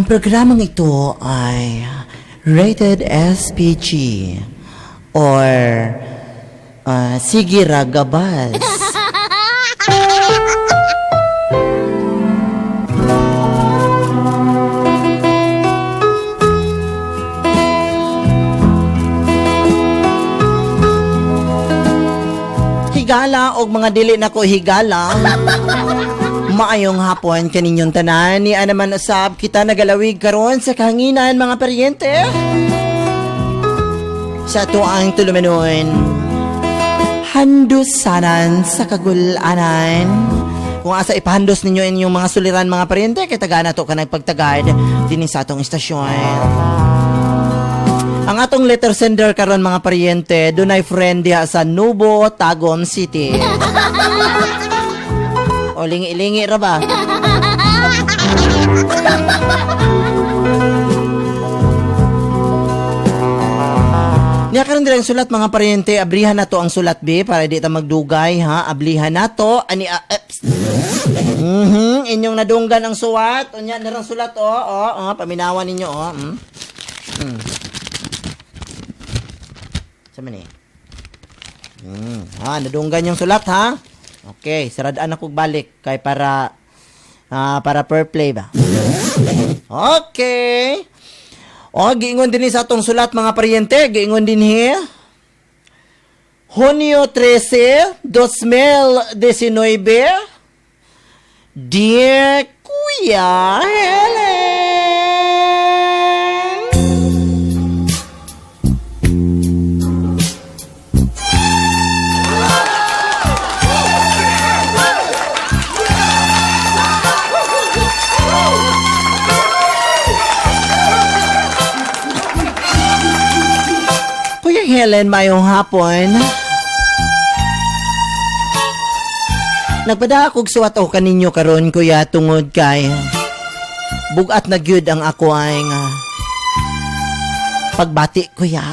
Ang programang ito ay rated SPG or Sige Ragabas. Higala og mga dili nako higala. Maayong hapon kaninyong tanan. Ni naman usab kita nagalawig karon sa kahanginan, mga paryente. Sa atuang tulumanon, handusanan sa kagulanan. Kung asa ipahandos ninyo inyong mga suliran, mga paryente, kay tagana to ka nagpagtagad dinhi sa atong istasyon. Ang atong letter sender karon, mga paryente, dunay friend diha sa Nubo, Tagum City. O lingi-lingi ra ba? Niya karon dirang sulat, mga paryente, abrihan na to ang sulat be para di ta magdugay ha. Ablihan na to ani psst. Inyong nadunggan ang suwat. Unya narang sulat oh, paminawan ninyo oh. Sa man eh? Ha, nadunggan yung sulat ha. Okay, saradaan ako balik kay para para per play ba. Okay. O, giingon din sa atong sulat, mga paryente, giingon din here. Hunyo 13, 2019. Dear Kuya Helen. Kuya Helen, mayong hapon. Nagpada akong suwat o kaninyo karon, kuya, tungod kay bugat na gyud ang ako ang pagbati, kuya.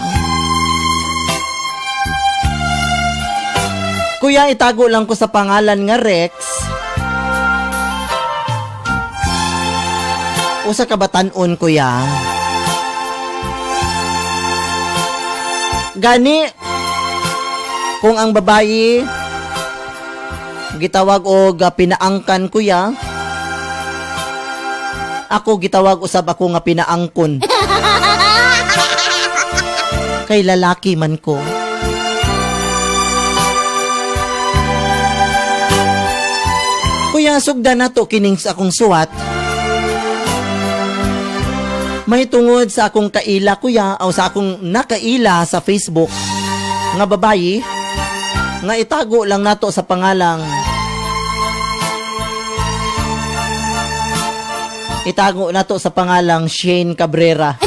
Kuya, itago lang ko sa pangalan nga Rex. Usa ka batan-on, kuya. Gani kung ang babayi gitawag og pinaangkan, kuya, ako gitawag usab ako nga pinaangkon. Kay lalaki man ko. Kuya, sugdan na to kining sa akong suwat. May tungod sa akong kaila, kuya, o sa akong nakaila sa Facebook nga babayi nga itago lang nato sa pangalang Shane Cabrera.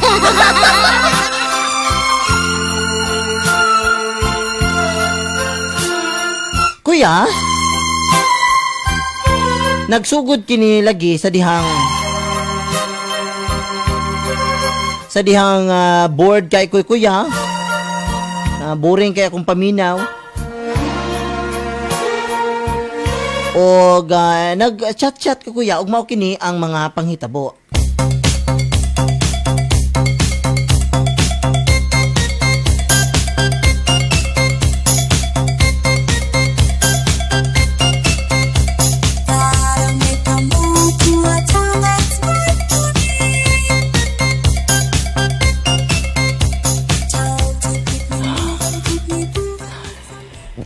Kuya, nagsugod kini lagi sa dihang bored kay kuy kuya. Boring kay akong paminaw. Og nag-chat-chat ko, kuya, ug mao kini ang mga panghitabo.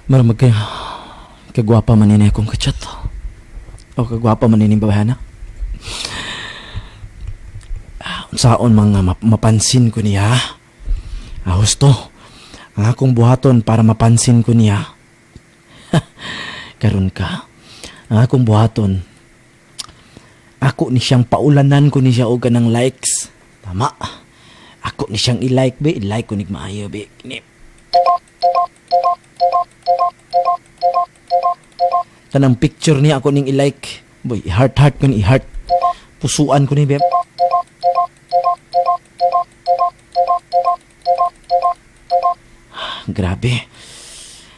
Maramag kay kagwapa man ini akong kachat. O kagwapa man ini babae na. Unsaon mga mapansin ko niya? Husto. Ang akong buhaton para mapansin ko niya. Karon ka. Ang akong buhaton, ako ni siyang paulanan ko ni siya og kanang likes. Tama. Ako ni siyang i-like be, i-like ko nig maayo be. Kini. Tanang picture niya ako ning i-like. Boy, i-heart heart ko ni, i-heart. Pusuan ko ni be. Grabe.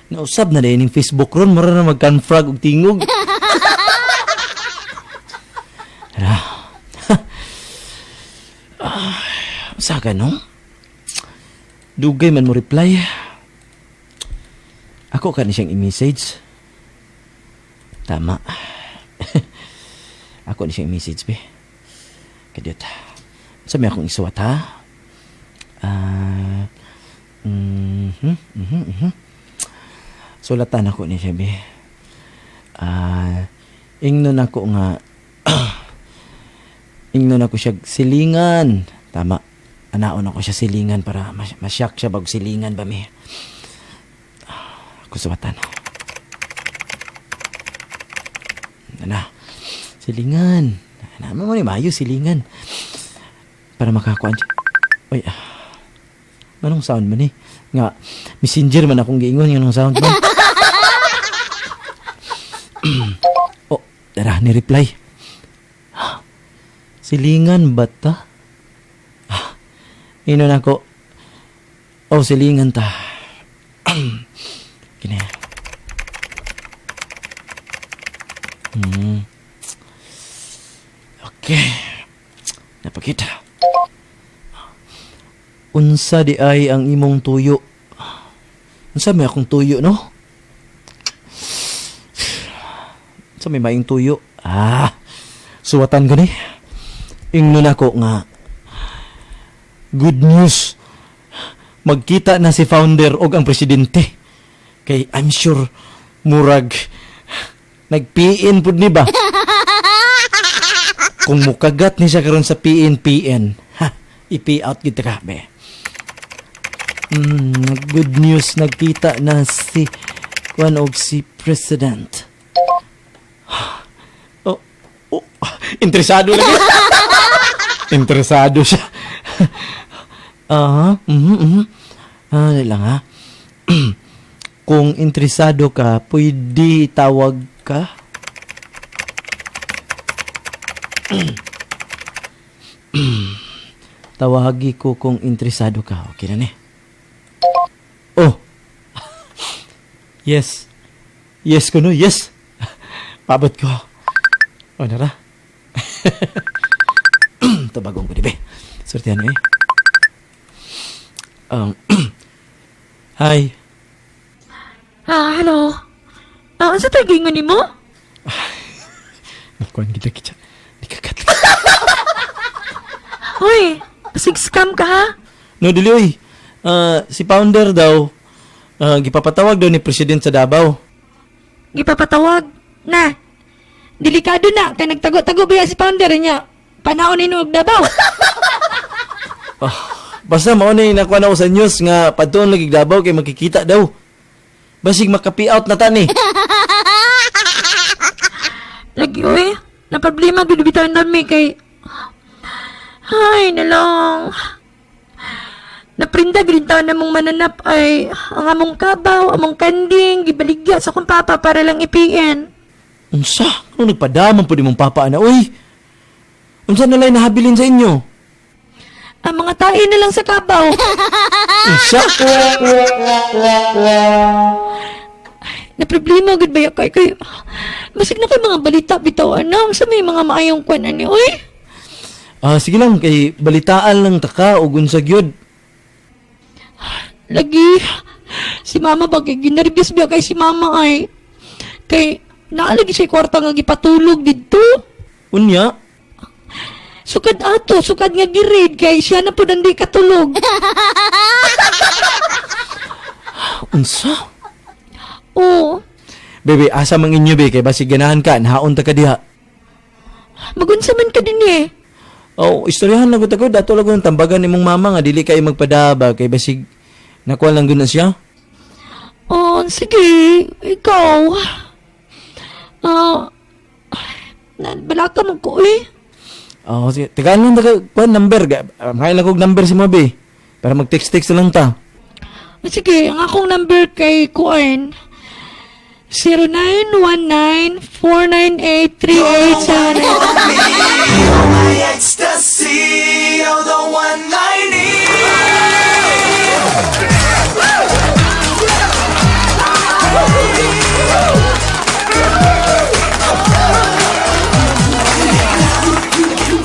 Nausab na din yung Facebook ron. Mura na mag-confrag og tingog. Hala. Asa ka, no? Dugay man mo reply. Ako ka ni siyang i-message. Tama. Ako ni siyang i-message, be. Kadiyot. Sa may akong isuwat, ha? Ah, mhm. Sulatan ako ni siya, be. Ah, ingnon ako siya silingan. Tama. Anaon ako siya silingan para masyak siya bag silingan ba mi. Ako suwatan. Ana. Silingan. Ana mo ni maayo silingan. Para makakuan siya. Uy, ah. Anong sound man eh? Nga, messenger man akong giingon yung sound man. Oh, tara, ni reply. Silingan ba ta? Ah, inon ako. Oh, silingan ta. Kini. Okay. Napakita. Unsa di ay ang imong tuyo? Unsa may akong tuyo, no? Unsa may maing tuyo? Ah, suwatan ko ni. Ingnon ako nga, good news. Magkita na si founder og ang presidente. Kay I'm sure murag nag-PN pud ni ba? Kung mukagat ni siya karon sa PNPN, ha, i-pay out kita ka, be. Good news, nagkita na si kuan og si president. Oh, interesado lagi. Interesado siya. Aha, Ah, dali lang ha. Kung interesado ka, pwede tawag ka. Tawagi ko kung interesado ka. Okay na ni. Oh. Yes. Yes ko no, yes. Pabot ko. Oh, nara. Tabagong ko di be. Sortihan eh. Hi. Ah, hello. Ah, unsa tay giingon nimo? Nakuan kita kita. Di ka kat. Hoy, basig scam ka ha? No, dili oy. Ah, si founder daw, gipapatawag daw ni president sa Davao. Gipapatawag. Na. Delikado na kay nagtago-tago biya si founder niya. Panahon ni og Davao. Basta mao na yung nakuha na ako sa news nga padtuon lagi Davao kay makikita daw. Basig maka-pay out na ta ni. Lagi oy, na problema gud bitaw nami kay ay, nalang. Naprinda gud taon namong mananap ay ang among kabaw, among kanding, gibaligya sa akong papa para lang ipiin. Unsa? Ano nagpadaman po di mong papa ana oy? Unsa na lay nahabilin sa inyo? Ang mga tae na lang sa kabaw. Unsa? Na problema gud ba kay kay basig na kay mga balita bitaw ana sa may mga maayong kwan ani oy. Ah, sige lang kay balitaan lang ta ka og unsa gyud. Lagi si mama ba kay ginerbyos ba kay si mama ay kay naalagi siya kwarta nga gipatulog didto. Unya, Sukad ato, sukad nga girid kay siya na pud ang di katulog. Unsa? Oo. Bebe, asa mang inyo be kay basig ganahan ka, nahaon ta ka diha. Magunsa man ka din eh. Oh, istoryahan lang ko ta ko dato lang ko tambagan nimong mama nga dili kay magpadaba kay basig nakuha lang gud na siya. Oh, sige, ikaw. Ah, balaka mo ko eh. Oh, sige. Tagaan lang ta ka kuan number ga. Makaya lang kog number si mo be. Para mag-text-text na lang ta. Ah, sige, ang akong number kay Kuan 0919-498-3879. My ecstasy, you're the one I need.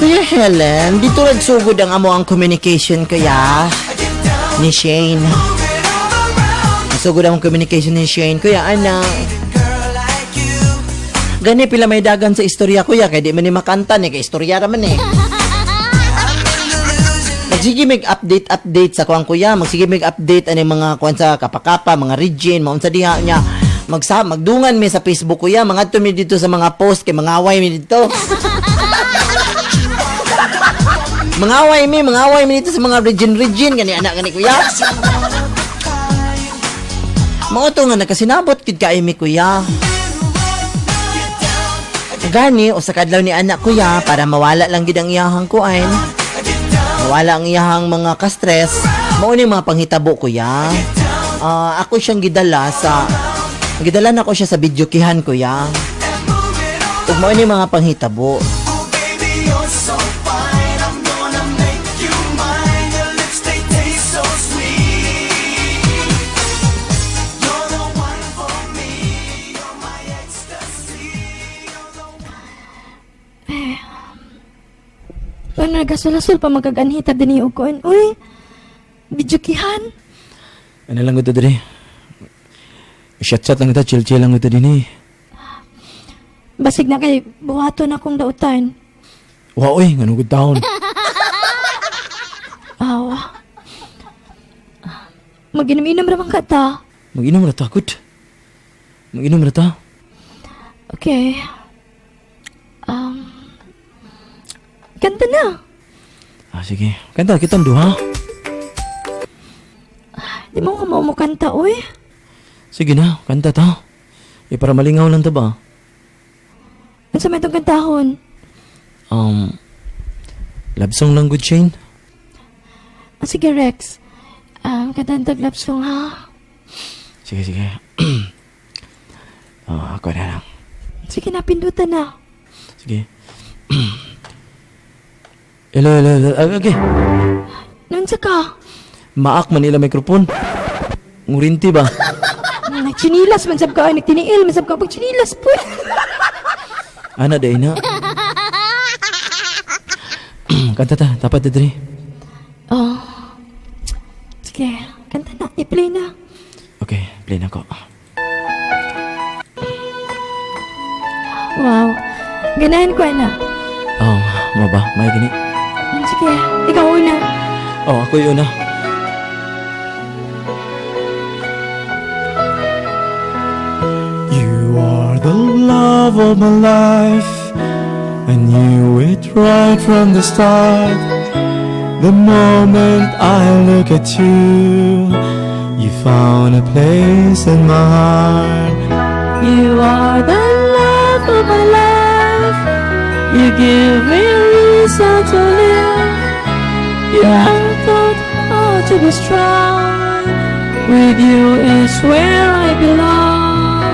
Sige. Kuya Helen, dito nagsugod ang amo ang communication, kuya, ni Shane. Nagsugod ang communication ni Shane, kuya, ana. Gani pila may dagan sa istorya, kuya, kay di man ni makanta ni kay istorya ra man eh. Magsige mig update update sa kuang, kuya, magsige mig update ani mga kuan sa kapakapa, mga region, maunsa diha niya. Magsa magdungan mi sa Facebook, kuya, mangadto mi dito sa mga post kay mangaway mi dito. Mangaway mi dito sa mga region region gani anak gani, kuya. Mao to nga nakasinabot gid kaayo mi, kuya. Gani usa ka adlaw ni anak, kuya, para mawala lang gid ang iyahang kuan. Mawala ang iyahang mga ka-stress. Mao ni mga panghitabo, kuya. Ah, ako siyang gidala na ko siya sa videokehan, kuya. Ug mao ni mga panghitabo. Oh, baby, you're so fine. I'm gonna make you mine. Your lips, they taste so sweet. You're the one for me. You're my ecstasy. You're the Ano, nagasul-asul pa magkaganhita din og kuan. Uy, videokehan. Ano lang ito diri? Chat-chat lang ito, chill-chill lang ito din eh. Basig na kay buhaton akong dautan. Wa oy, nganong good taon. Awa. Mag-inom-inom ra man ka ta. Mag-inom ra ta, good. Mag-inom ra ta. Okay. Kanta na. Ah, sige. Kanta, kitang duha. Di mo ka mo kanta, uy. Sige na, kanta ta. Eh, para malingaw lang ta ba? Ano sa may itong kantahon? Love song lang, good Shane. Ah, sige, Rex. Kanta tag love song, ha? Sige, sige. Ah, ako na lang. Sige na, pindutan na. Sige. Hello, hello, hello. Ah, okay. Naunsa ka? Maak man ila microphone. Ngurinti ba? Nagchinilas man sab ka, ay, nagtiniil man sab ka, pag chinilas po. Ana, day na. Kanta ta, dapat diri. Oh. Sige, kanta na, i-play na. Okay, play na ko. Wow. Ganahan ko na. Oh, mo ba? May gini. Sige, ikaw una. Oh, ako yun na. You are the love of my life. I knew it right from the start. The moment I look at you, you found a place in my heart. You are the love of my life. You give me reason to live. You have taught how to be strong. With you is where I belong.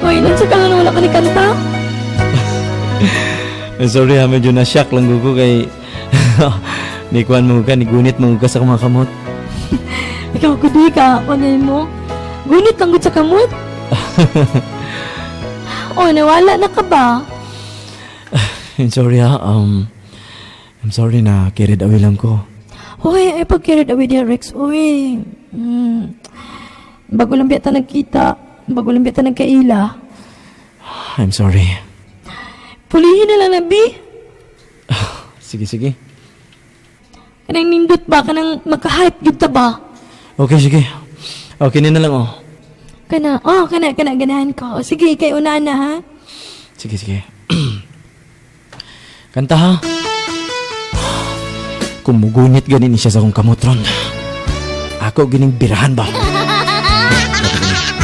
Uy, naunsa ka nga wala ka ni kanta? Eh, sorry ha, medyo na-shock lang ko kay ni kuan mo ka, ni gunit mo ka sa mga kamot. Ikaw, kudi ka. Ano mo? Gunit lang gud sa kamot. Oh, nawala na ka ba? Sorry ha, I'm sorry na carried away lang ko. Hoy, ay pag carried away niya, Rex. Uy. Bago lang biyata nagkita. Bago lang biyata nagkaila. I'm sorry. Pulihin na lang na, B. Sige, sige. Kanang nindot ba? Kanang makahype gyud ta ba? Okay, sige. Okay na lang oh. Kana, oh, kana, kana, ganahan ko. O, sige, kay una na, ha? Sige, sige. Kanta ha. Kung mugunit ganin siya sa akong kamot ron. Ako gining birahan ba?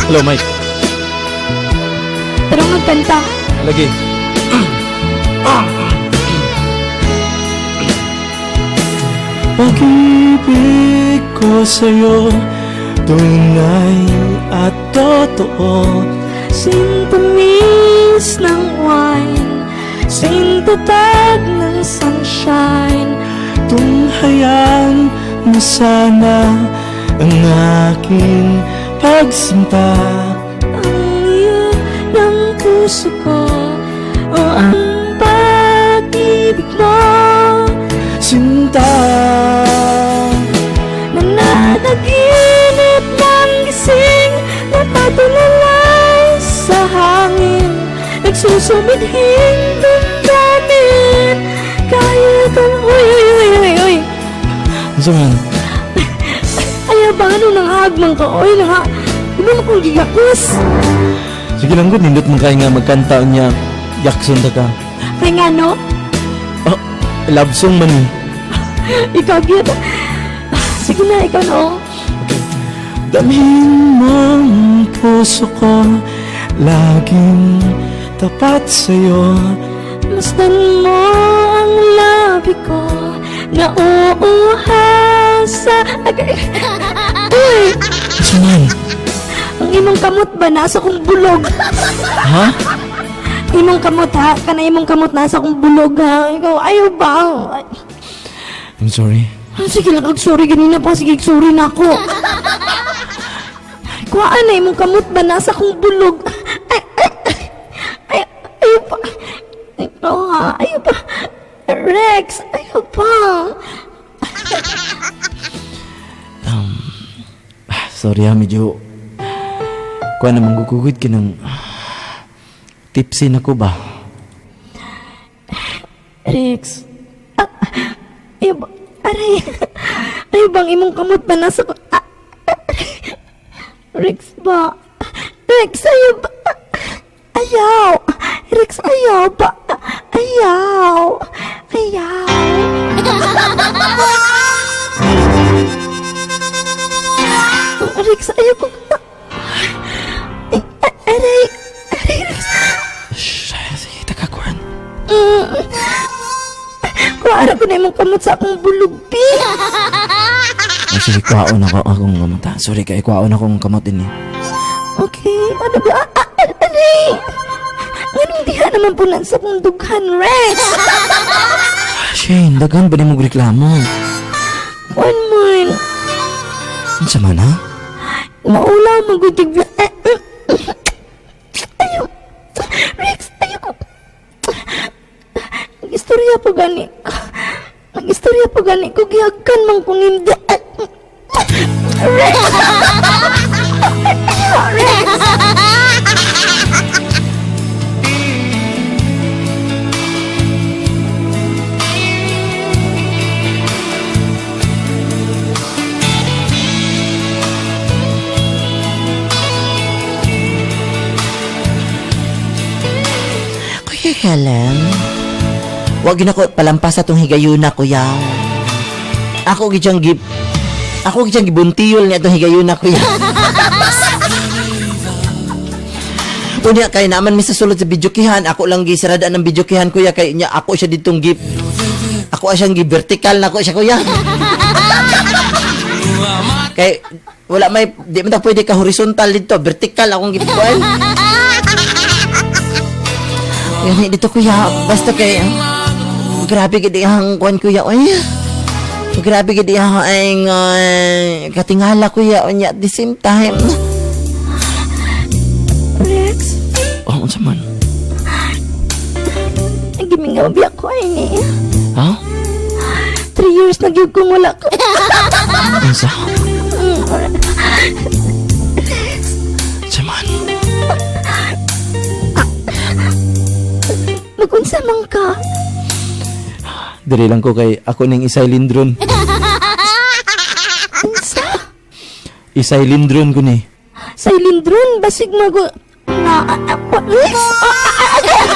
Hello, Mike. Tarong magkanta. Lagi. Pag-ibig ko sa'yo, tunay at totoo. Sintamis ng wine, sintatag ng sunshine. Tunghayan mo sana ang aking pagsinta. Ang iyo ng puso ko. O Natulalay sa hangin, nagsusumidhing damdamin. Kahit ang. Uy, uy, uy, uy, uy! Unsa man? Ayaw ba ano nang hagmang ka? Uy, nang ha. Di ba akong gigakos? Sige lang gud, nindot man kay nga magkanta niya. Yakson ta ka. Kaya nga no? Oh, love song man ni. Ikaw gyud. Sige na, ikaw na oh. Damhin mo ang puso ko, laging tapat sa'yo. Masdan mo ang labi ko, nauuhaw sa. Uy! Unsa man? Ang imong kamot ba nasa kong bulog? Ha? Imong kamot ha? Kana imong kamot nasa kong bulog ha? Ikaw, ayaw ba? Ay, I'm sorry. sige lang, kag sorry ganina pa. Sige, sorry na ako. Kuhaan na imong kamot ba nasa kong bulog? Ay, ay, ay, ayaw pa. Ikaw ha, ayaw pa. Rex, ayaw pa. Sorry ha, medyo. Kuha naman gugugod ka ng tipsy na ko ba? Rex. Ah, ayaw ba? Aray. Ayaw bang imong kamot ba nasa ko? Ah, ah, Rex ba? Rex, ayaw ba? Ayaw. Rex, ayaw ba? Ayaw. Ayaw. Rex, ayaw ko. Ay, aray. Aray, Rex. Shh, sige, takakuan. Kuwara ko na imong kamot sa akong bulog, pi. Ay, sige, kuhaon ako akong kamot ha. Sorry kay kuhaon akong kamot din eh. Okay, ano ba? Ah, ah, aray! Anong diha naman po sa akong dughan, Rex? Ah, Shane, daghan ba ni mong reklamo? One man, Unsa man ha? maula magutig. Eh, eh, ayaw. Rex, ayaw. Nag-istorya pa gani. Nag-istorya pa gani ko. Gihagkan man kong hindi. Rex! Rex! Kuya Helen, wag na ko palampas atong higayuna, kuya. Ako gid siyang gibuntiyol ni atong higayuna, kuya. Unya kay naman mi sa sulod sa videokihan, ako lang gisarada ng videokihan, kuya, kay nya ako siya ditong gi ako siyang gi vertical na ko siya, kuya. Kay wala may di man ta pwede ka horizontal dito, vertical akong gikuan. Yan, dito kuya, basta kay grabe gid ang kuan kuya oy. Grabe gid ang katingala kuya unya at the same time. Rex, Oh, unsa man? gimingaw biya ko ay ni. Ha? 3 years na gyud kong wala ko. Unsa? Unsa man? Magunsa man ka. Diri lang ko kay ako ning isilindron. Unsa? Isilindron ko ni. Sa ilindron, basig mago. Na, ah, ah, Rex! Ah, ah, ah, Rex!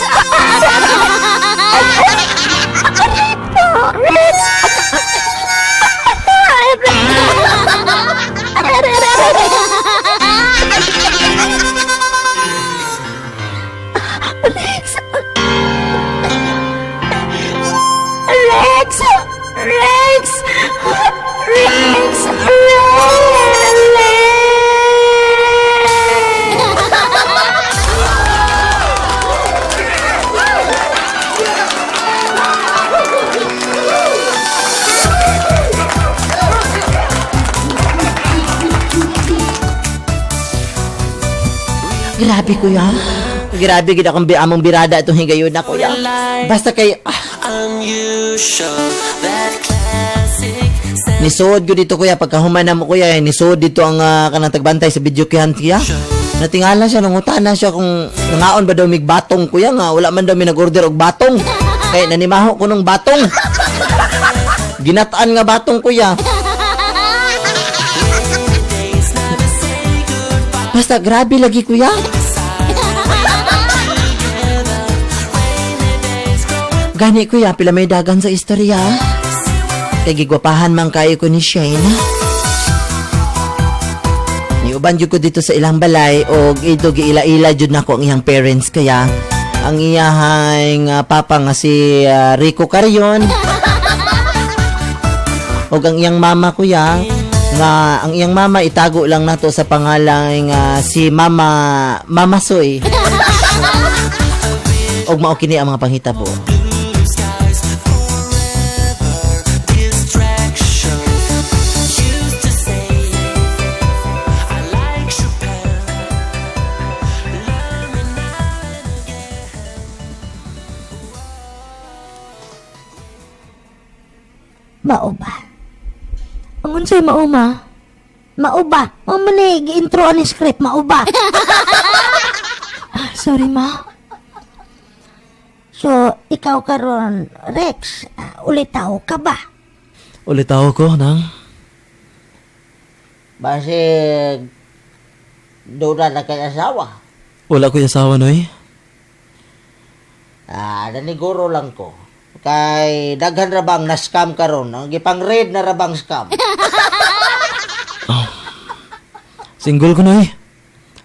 Ah, ah, ah, ah, Rex! Aray, aray, aray, aray. Rex! Rex! Rex! Rex! Rex! Grabe kuya. Grabe gid akong among birada itong higayuna kuya. Basta kay Unusual, that classic. Nisuod ko dito, kuya, pagkahuman na mo, kuya, eh, nisuod dito ang kanang tagbantay sa video kihan kuya. Natingala siya, nangutana siya kung nangaon ba daw mig batong, kuya, nga wala man daw mi nag-order og batong. Kay nanimaho ko nung batong. Ginataan nga batong, kuya. Basta grabe lagi, kuya. Gani, kuya, pila may dagan sa istorya. Kay gigwapahan man kayo ko ni Shane. Niuban jud ko dito sa ilang balay og ito giila-ila jud nako ang iyang parents kaya ang iyahang papa nga si Rico Carrion og ang iyang mama, kuya, nga ang iyang mama itago lang nato sa pangalan nga si Mama Mama Soy og mao kini ang mga panghitabo. Mao ba? Ang unsay mao, ma? Mao ba? Mao man ni gi-intro ani script, mao ba? Ah, sorry, ma. So, ikaw karon, Rex, ulitaw ka ba? Ulitaw ko, nang. Basig doon na kay asawa. Wala ko'y asawa, Noy. Ah, naniguro lang ko. Kay daghan ra bang na-scam karon, ang gipang-raid na ra bang scam. Single ko, Noy.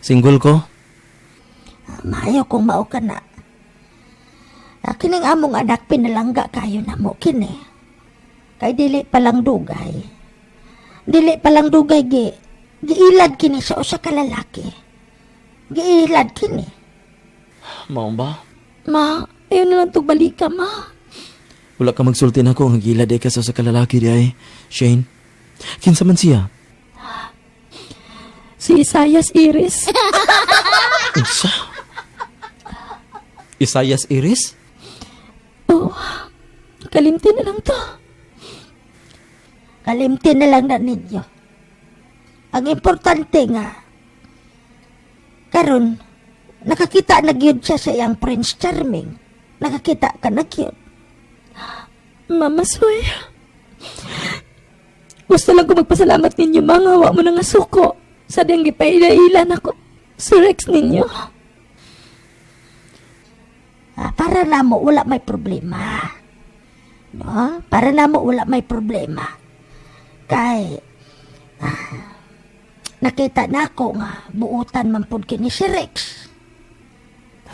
Single ko. Maayo kung mao ka na. Kining among anak pinalangga kayo na mo kini. Kay dili pa lang dugay. Dili pa lang dugay giilad kini sa usa ka lalaki. Giilad kini. Mao ba? Ma, ayaw na lang tog balika, ma. Wala ka magsulti na ako ang gilad eh ka sa kalalaki di ay. Shane, kinsa man siya? Si Isayas Iris. Unsa? Isayas Iris? Oh, kalimti na lang to. Kalimti na lang na ninyo. Ang importante nga, karon nakakita na gyud siya sa iyang Prince Charming. Nakakita ka na gyud. Mama Soy. Gusto lang ko magpasalamat ninyo, mga wa mo na nga suko. Sa diyang gipaila-ila nako sa Rex ninyo. Para namo wala may problema. No? Para namo wala may problema. Kay nakita nako nga buutan man pud kini si Rex.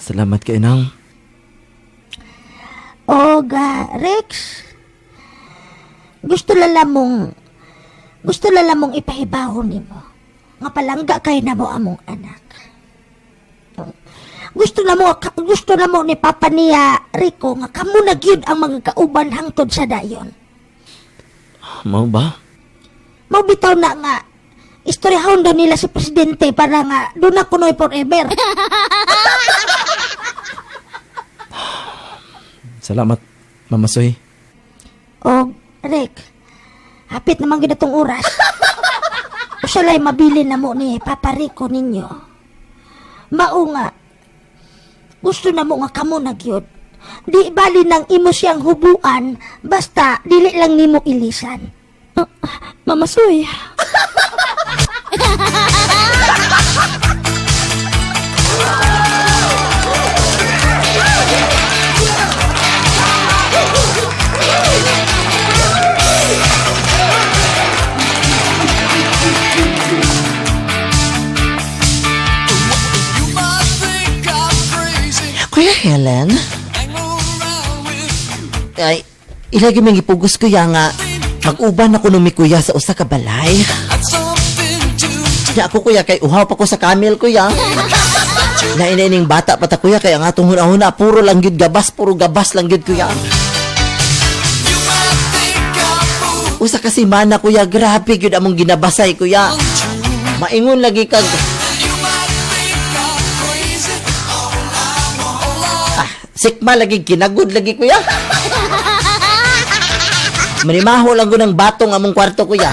Salamat kay nang. Og Rex, gusto lala mong ipahibawon nimo nga palangga kay namo among anak. Gusto na mo ni Papa niya Rico nga kamo na gyud ang mga kauban hangtod sa dayon. Mao ba? Mao bitaw na nga istoryahon daw nila si presidente para nga doon na kunoy forever. Salamat, Mama Soy. Og Rick, hapit naman gyud atong oras. Usalay mabili na mo ni Papa Rico ninyo. Mao nga, gusto na mo nga kamo na gyud. Di bali nang imo siyang hubuan, basta dili lang nimo ilisan. Mama Soy. Kuya Helen? Ay, ilagi may gipugos, kuya, nga mag-uban ako numi, kuya, sa usa ka balay. Ya ako, kuya, kay uhaw pa ko sa camel, kuya. Na inaining bata pa ta, kuya, kay ang atong huna-huna puro lang gyud gabas, puro gabas lang gyud, kuya. Usa ka semana, kuya, grabe gyud among ginabasay, kuya. Maingon lagi kag sikma lagi, kinagod lagi, kuya. Manimaho lang ko ng batong among kwarto, kuya.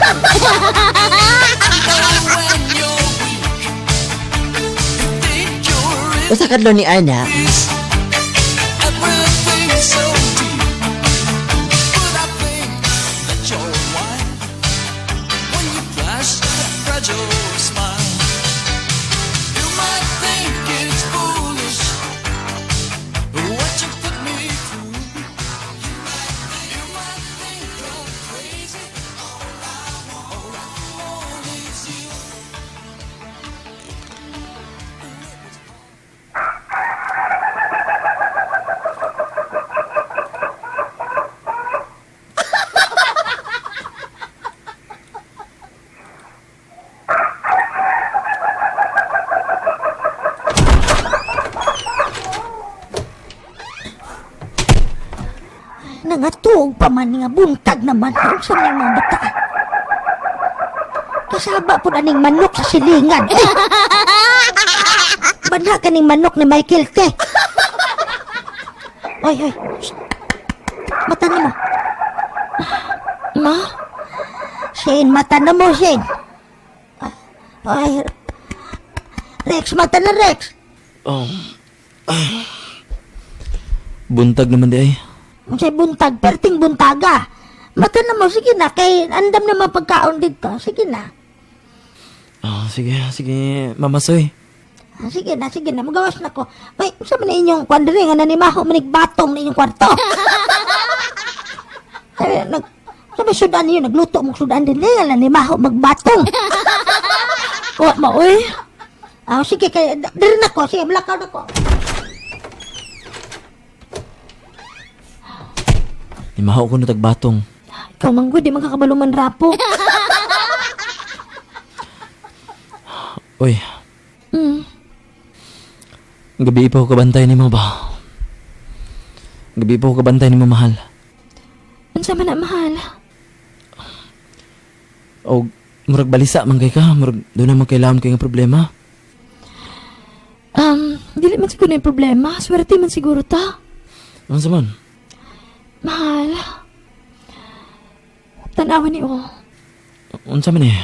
Usa kadlaw ni Ana, Nangatuog pa man nga buntag naman. Unsa man mga bata? Kasaba po aning manok sa silingan. Eh! Banha kaning manok ni Michael te. Oy, oy. Shh. Mata na mo. Ma? Shane, mata na mo, Shane. Ay, Rex, mata na, Rex. Oh. Buntag naman di ay. Unsay buntag, perting buntaga. Mata na mo, sige na, kay andam naman pagkaon dito. Sige na. Oh, sige, sige, Mama Soy. Ah, sige na, sige na, magawas na ko. Ay, unsa man na inyong kwan diri nga nanimaho manig batong na inyong kwarto. Ay, nag sa may sudan niyo, nagluto mong sudan din nga nanimaho magbatong. Wa ma, oy. Ah, sige kay diri na ko, sige malakaw na ko. Nimaho ko na tagbatong. Ikaw manggod, di man kakabaluman rapo. Uy. Gabi pa ko kabantay nimo ba? Gabi pa ko kabantay nimo mahal. Unsa man na, mahal? O murag balisa man kay ka, murag doon na magkailangan kay nga problema. Dili man siguro yung problema. Swerte man siguro ta. Unsa man? Mahal. Tanawa ni o. Unsa man eh?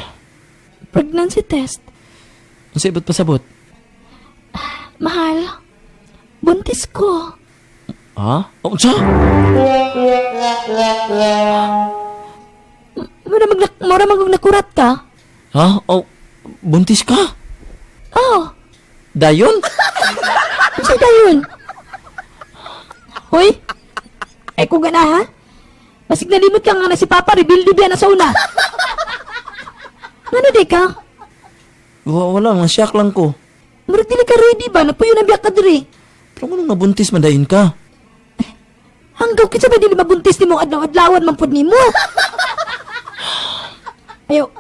Pregnancy test. Unsa ibot pasabot? Mahal. Buntis ko. Ha? O, unsa? Mura mag mura mag nakurat ka. Ha? O buntis ka? Oh, Dayon? unsa dayon? Hoy. Ay kung gana ha? Basig nalimot ka nga na si Papa rebuild biya na sa una. Ngano di ka? Wala, mga shock lang ko. Murag dili ka ready ba? Napuyo na biya ka diri. Pero kung nabuntis man dayon ka? Hanggaw kinsa ba dili mabuntis nimo adlaw-adlawan man pud nimo. Ayo.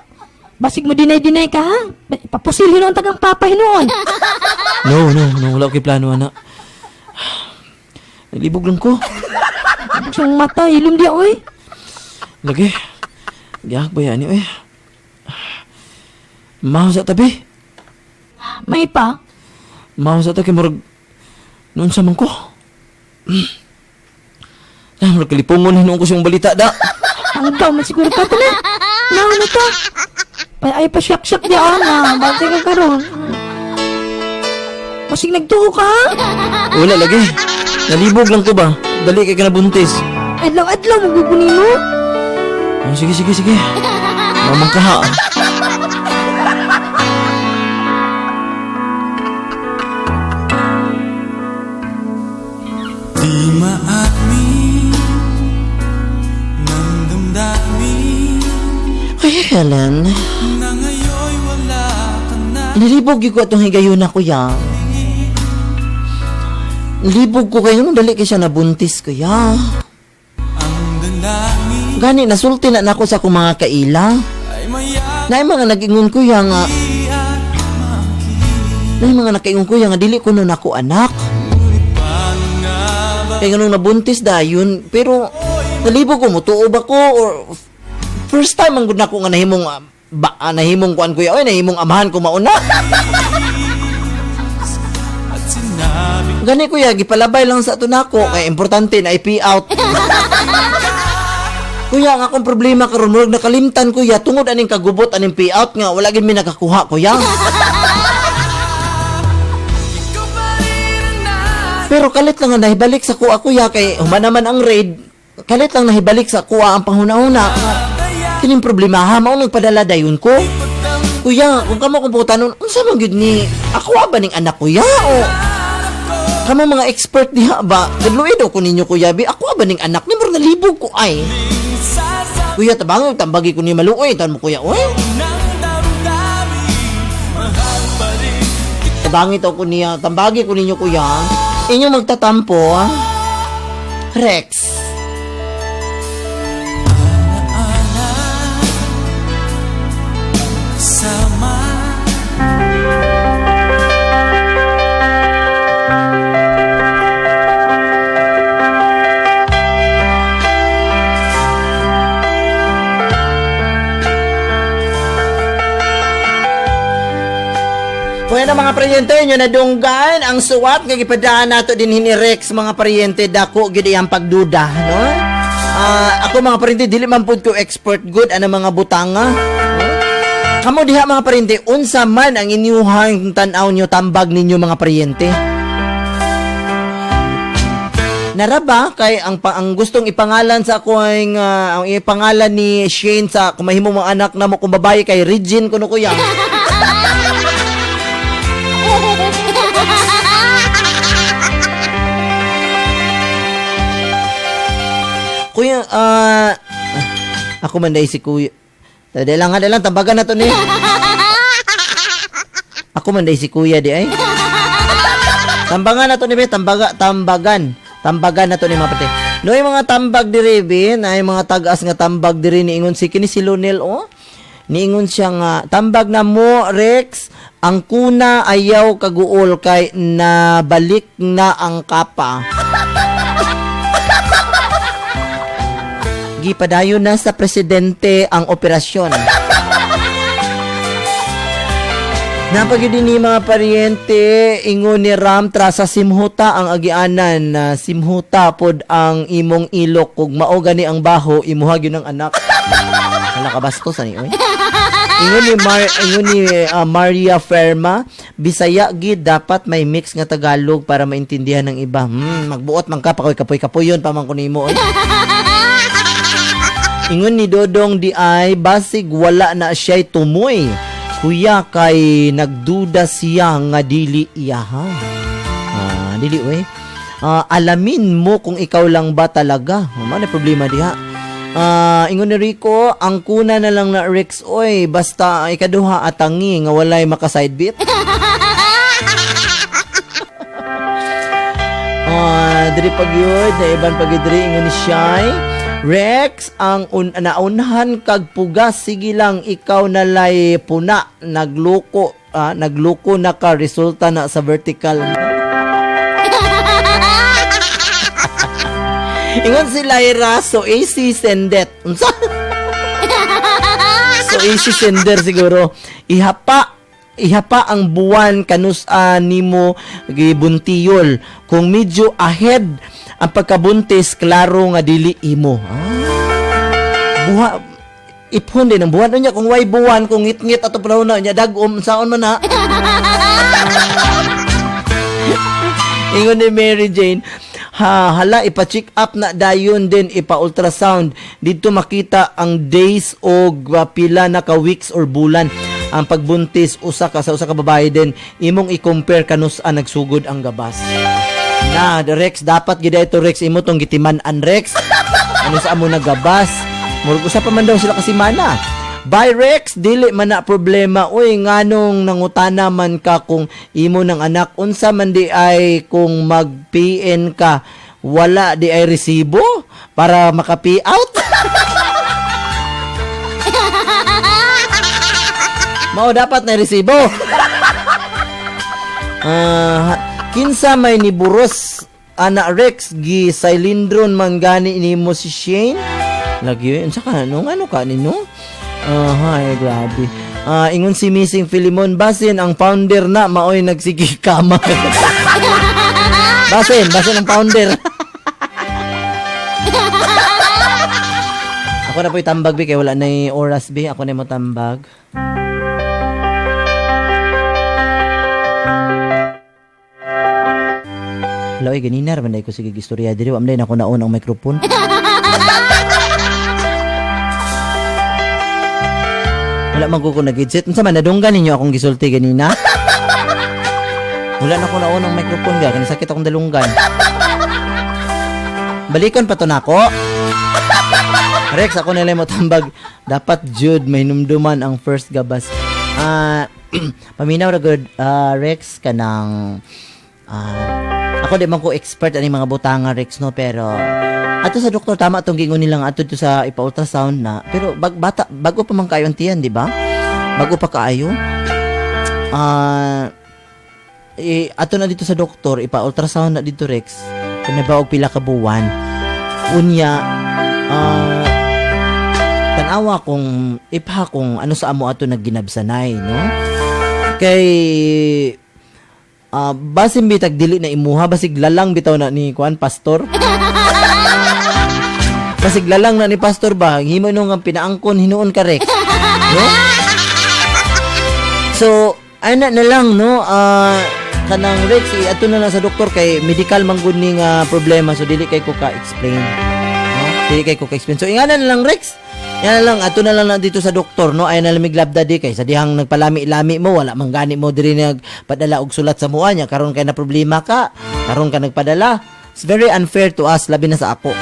Basig mo dinay-dinay ka ha? Papusil hinuon tagang papa hinuon. No, no, no, wala ko plano ana. Nalibog lang ko. Siyang mata, ilom diya oy. Lagi. Gihak ba yan eh? Maho sa tabi. May pa. Maho sa tabi murag noon sa man ko. Ah, murag kalipungon hinuon ko siyang balita da. Hanggaw man siguro ka tala. Naon na ta. Ay, ay pa siyak-siyak diya ah, na. Bante ka karon. Basig nagtuo ka ha? Wala lagi. Nalibog lang ko ba? Dali kay ka nabuntis. Adlaw-adlaw magugunin mo. Oh, sige, sige, sige. Mamang ka ha. Di maamin ng damdamin Ay, Helen. na ngayon'y wala ka na. Nalibog gyud ko atong higayon na kuya. Nalibog ko kayo nung dali kay siya nabuntis kuya. Ang dalangin Gani nasulti na nako sa akong mga kaila. ay mayaki Na mga nag-ingon kuya nga, at maangkin. na mga nakaingon kuya nga dili ko no nako anak. Ngunit paano nga ba Kaya nung nabuntis dayon, pero nalibog ko mutuo ba ko or first time ang gud nako nga nahimong nahimong kuan kuya, oy nahimong amahan ko mauna. at sinabi Gani kuya, gipalabay lang sa ato nako kay importante na i-pay out. Kuya, ang akong problema karon murag nakalimtan, kuya, tungod aning kagubot aning payout nga wala gid mi nakakuha, kuya. Pero kalit lang nga nahibalik sa kuha, kuya, kay human naman ang raid, kalit lang nahibalik sa kuha ang panghuna-huna. Kining problema ha, mao nagpadala dayon ko. Kuya, kung kamo kung putanon, unsa man gyud ni ako ba ning anak, kuya, o kamo mga expert diha ba? Gadluoy daw ko ninyo, kuya, bi ako ba ning anak ni murag nalibog ko ay. Kuya, tabangog tambagi ko ni maluoy tan mo, kuya, oy. Tabangi to ko niya, tambagi ko ninyo, kuya. Inyo magtatampo, ah. Rex. Bueno, mga paryente, inyo nadunggan ang suwat nga gipadaan nato din ni Rex, mga paryente, dako gid iyang pagduda, no? Ako, mga paryente, dili man pud ko expert good ana mga butanga. No? Kamo diha, mga paryente, unsa man ang inyuhang tan-aw nyo, tambag ninyo, mga paryente? Naraba kay ang gustong ipangalan sa ako ay ang ipangalan ni Shane sa kung mahimo mga anak na mo kung babae kay Regine kuno, kuya. Kuya, ako man dahil si kuya. Dali lang ha, dali lang, tambagan na to ni. Ako man dahil si kuya di ay. Tambangan na to ni be, tambaga, tambagan. Tambagan na to ni mga pati. No, yung mga tambag diri be, na yung mga tagas nga tambag diri niingon si kini si Lunel oh. Niingon siya nga tambag na mo Rex, ang kuna ayaw kaguol kay nabalik na ang kapa. Gipadayon na sa presidente ang operasyon. Napagid ni mga paryente, ingon ni Ram tra sa simhuta ang agianan na simhuta pod ang imong ilok kug mao gani ang baho imuha gyud ang anak. Hala ka bastos ani oy. Ingon ni Maria Ferma, Bisaya gid dapat may mix nga Tagalog para maintindihan ng iba. Magbuot man ka pakoy kapoy kapoyon pa man kunimo oy. Ingon ni Dodong di ay basig wala na siya'y tumoy. Kuya kay nagduda siya nga dili iya ha. Dili we. Alamin mo kung ikaw lang ba talaga. Mao na problema diha. Ingon ni Rico, ang kuna na lang na Rex oy, basta ikaduha atangi nga walay maka-side beat. Diri pag yun, na iban pag yun diri, ingon ni Shai. Rex, ang naunhan kag pugas, sige lang, ikaw nalay puna, nagluko na ka, resulta na sa vertical. Ingon si Lyra, so AC sendet. Unsa? So AC sender siguro. Ihapa ang buwan kanusa nimo gibuntiyol. Kung medyo ahead ang pagkabuntis, klaro nga dili imo. Buha iphon din ang buwan niya kung way buwan kung ngit-ngit ato panahon na niya dagom saon man ha. Ingon ni Mary Jane, ha, hala, ipa-check up na dayon din, ipa-ultrasound. Dito makita ang days o pila na ka weeks or bulan ang pagbuntis usa ka sa usa ka babae din imong i-compare kanus-a nagsugod ang gabas. Na, the Rex, dapat gid ito Rex, imo tong gitiman-an Rex. Ano sa amo nagabas? Murag usa pa man daw sila kasi mana. Bye Rex, dili man na problema. Uy, nganong nangutana man ka kung imo ng anak, unsa man di ay kung mag-PN ka, wala di ay resibo para maka-pay out. Mao dapat na resibo. Kinsa may niburos ana Rex, gi silindron man gani nimo si Shane? Lagi unsa ka nung ano ka nino? Hay, grabe. Ingon si Missing Filimon, basin ang founder na maoy nagsige kama. Basin, basin ang founder. Ako na po'y tambag, bi, kay wala na oras, bi. Ako na mo tambag. Wala, oy, ganina raman ko sige istorya diri. Wa man ako naon ang microphone. Wala man ko ko nag-headset. Unsa man nadunggan ninyo akong gisulti ganina? Wala na ko naon ang microphone ga, kani sakit akong dalunggan. Balikon pa to nako. Rex, ako na lang mo tambag. Dapat jud may numduman ang first gabas. Ah, paminaw ra gud, Rex, kanang ako di man ko expert ani mga butanga, Rex, no, pero ato sa doktor, tama tong giingon nilang ato to sa ipa-ultrasound na, pero bag, bata bago pa man kayo ang tiyan, di ba? Bago pa kaayo. Eh, ato na dito sa doktor, ipa-ultrasound na dito, Rex, kay may baog pila ka buwan. Unya, tanawa kung ipha kung ano sa amo ato nagginabsanay, no? Kay basin bitag dili na imuha, basig lalang bitaw na ni kuan pastor. Basig lalang na ni pastor ba, himo nung ang pinaangkon hinuon ka, Rex. No? So, ana na lang, no, kanang Rex, ato na lang sa doktor kay medical man gud ni nga problema, so dili kay ko ka-explain. No? Dili kay ko ka-explain. So ingana na lang, Rex. Ingana lang, ato na lang na dito sa doktor, no. Ay na lang miglabda di kay sa dihang nagpalami-lami mo, wala man gani mo diri nagpadala og sulat sa mua niya karon kay na problema ka, karon ka nagpadala. It's very unfair to us, labi na sa ako.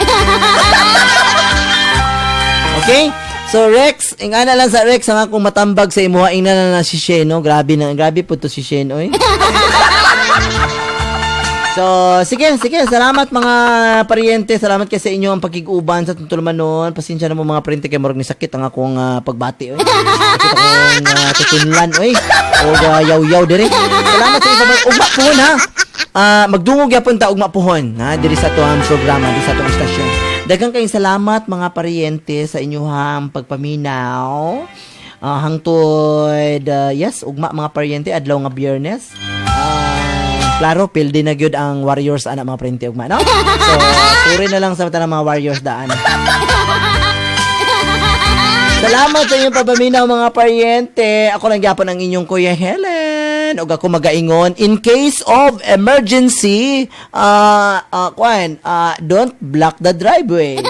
Okay? So Rex, ingana lang sa Rex ang akong matambag sa imuha, ingana na si Shane, no? Grabe na, grabe po to si Shane, oy. So, sige, sige. Salamat mga paryente. Salamat kay sa inyo ang pagkiguban sa tutulmanon. Pasensya na mo mga paryente kay murag ni sakit ang akong pagbati, oy. Sakit akong tutunlan, oy. O yaw-yaw diri. Salamat sa inyo. Ugma pohon ha. Magdungog gyapon ta ugma pohon ha diri sa atuang programa, diri sa atong istasyon. Daghang kayong salamat mga paryente sa inyong pagpaminaw. Hangtod yes, ugma mga paryente, adlaw nga Biyernes. Klaro, pildi na gyud ang Warriors ana mga paryente ugma, no? So, puri na lang sa mata ng mga Warriors daan. Salamat sa inyong pagpaminaw mga paryente. Ako lang gyapon ang inyong Kuya Helen. Ug ako magaingon in case of emergency, kuan, don't block the driveway.